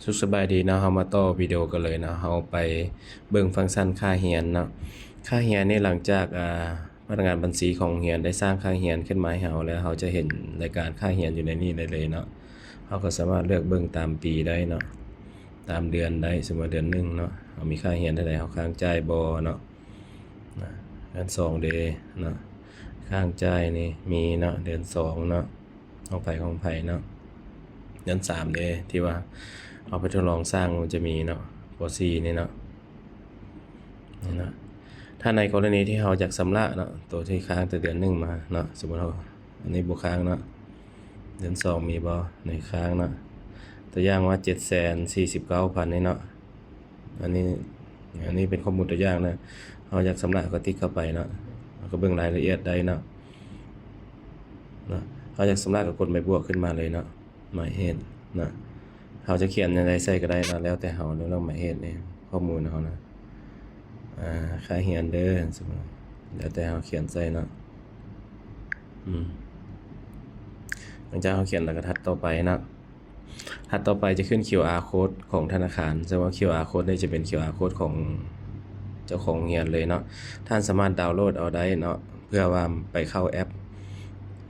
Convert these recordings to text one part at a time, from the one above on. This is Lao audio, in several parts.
ສຸກສະບາຍດີເນາະ, ເຮົາມາຕໍ່ວິດີໂອກັນເລີຍເນາະ. ເຮົາໄປເບິ່ງຟັງຊັນຄ່າຮຽນເນາະ. ຄ່າຮຽນນີ້ ຫຼັງຈາກ ອາ ພະນັກງານບັນຊີຂອງໂຮງຮຽນໄດ້ສ້າງຄ່າຮຽນຂຶ້ນມາໃຫ້ເຮົາແລ້ວ, ເຮົາຈະເຫັນລາຍການຄ່າຮຽນຢູ່ໃນນີ້ໄດ້ເລີຍເນາະ. ເຮົາກໍສາມາດເລືອກເບິ່ງຕາມປີໄດ້ເນາະ, ຕາມເດືອນໄດ້. ສົມມຸດວ່າເດືອນໜຶ່ງເນາະ, ເຮົາມີຄ່າຮຽນເທົ່າໃດ, ເຮົາຄ້າງຈ່າຍບໍ່ເນາະ. ນະ ເດືອນສອງເດເນາະ, ຄ້າງຈ່າຍນີ້ມີເນາະ, ເດືອນສອງເນາະ, ຂອງໃຜຂອງໃຜເນາະ. ເດືອນສາມເດ ທີ່ວ່າເຮົາໄປທົດລອງສ້າງ ມັນຈະມີເນາະ, ປໍສີ່ນີ້ເນາະ, ນີ້ເນາະ. ຖ້າໃນກໍລະນີທີ່ເຮົາຢາກຊຳລະເນາະ, ໂຕທີ່ຄ້າງແຕ່ເດືອນໜຶ່ງມາເນາະ, ສົມມຸດເຮົາ ອັນນີ້ບໍ່ຄ້າງເນາະ, ເດືອນສອງມີບໍ່? ນີ້ຄ້າງເນາະ. ຕົວຢ່າງວ່າ ເຈັດແສນສີ່ສິບເກົ້າພັນ ນີ້ເນາະ. ອັນນີ້ ອັນນີ້ເປັນຂໍ້ມູນຕົວຢ່າງນະ, ເຮົາຢາກຊຳລະກໍຕິກເຂົ້າໄປເນາະ, ເຮົາກໍເບິ່ງລາຍລະອຽດໄດ້ເນາະ. ເນາະ ເຮົາຢາກຊຳລະກໍກົດໝາຍບວກຂຶ້ນມາເລີຍເນາະ, ໝາຍເຫດເນາະ. ເຮົາຈະຂຽນແນວໃດໃສ່ກໍໄດ້ເນາະ, ແລ້ວແຕ່ເຮົາເນາະ, ເລື່ອງໝາຍເຫດນີ້ ຂໍ້ມູນເຮົານະ. ອາ ຄ່າຮຽນເດີ ສົມມຸດ ແລ້ວແຕ່ເຮົາຂຽນໃສ່ເນາະ. ອືມ ຫຼັງຈາກເຮົາຂຽນແລ້ວກໍຖັດຕໍ່ໄປເນາະ. ຖັດຕໍ່ໄປຈະຂຶ້ນ ຄິວອາ ໂຄດຂອງທະນາຄານ, ເຊິ່ງວ່າ ຄິວອາ ໂຄດນີ້ຈະເປັນ ຄິວອາ ໂຄດຂອງເຈົ້າຂອງໂຮງຮຽນເລີຍເນາະ. ທ່ານສາມາດດາວໂຫຼດເອົາໄດ້ເນາະ, ເພື່ອວ່າໄປເຂົ້າແອັບ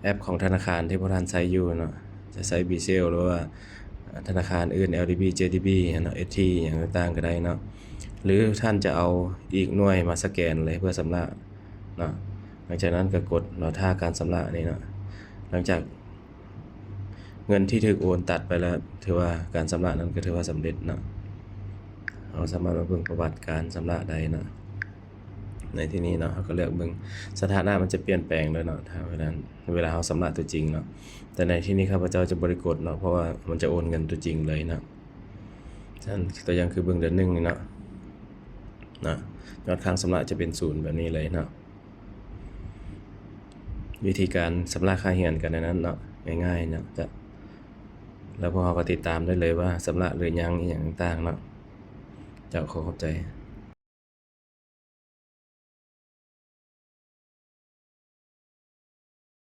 ແອັບຂອງທະນາຄານທີ່ພວກທ່ານໃຊ້ຢູ່ເນາະ, ຈະໃຊ້ ບີເຊລ ຫຼືວ່າທະນາຄານອື່ນ ແອລດີບີ ເຈດີບີ ເນາະ, ເອສທີ ຫຍັງຕ່າງໆກໍໄດ້ເນາະ. ຫຼືທ່ານຈະເອົາອີກໜ່ວຍມາສະແກນເລີຍເພື່ອຊຳລະເນາະ. ຫຼັງຈາກນັ້ນກໍກົດລໍຖ້າການຊຳລະນີ້ເນາະ. ຫຼັງຈາກ ເງິນທີ່ຖືກໂອນຕັດໄປແລ້ວ ຖືວ່າການຊຳລະນັ້ນກໍຖືວ່າສຳເລັດເນາະ. ເຮົາສາມາດມາເບິ່ງປະຫວັດການຊຳລະໄດ້ເນາະ. ໃນທີ່ນີ້ເນາະ ເຮົາກໍເລືອກເບິ່ງ, ສະຖານະມັນຈະປ່ຽນແປງເລີຍເນາະ ຖ້າເວລາ ເວລາເຮົາຊຳລະຕົວຈິງເນາະ. ແຕ່ໃນທີ່ນີ້ຂ້າພະເຈົ້າຈະບໍ່ໄດ້ກົດເນາະ, ເພາະວ່າມັນຈະໂອນເງິນຕົວຈິງເລີຍເນາະ. ເຊັ່ນ ຕົວຢ່າງຄືເບິ່ງເດືອນໜຶ່ງນີ້ເນາະ, ເນາະ ຍອດຄ້າງຊຳລະຈະເປັນສູນແບບນີ້ເລີຍເນາະ. ວິທີການຊຳລະຄ່າຮຽນກໍແນວນັ້ນເນາະ, ງ່າຍໆເນາະ. ຈະ ແລ້ວພວກເຮົາກໍຕິດຕາມໄດ້ເລີຍວ່າຊຳລະຫຼືຍັງ ອີ່ຫຍັງຕ່າງໆເນາະ. ເຈົ້າ ຂໍຂອບໃຈ.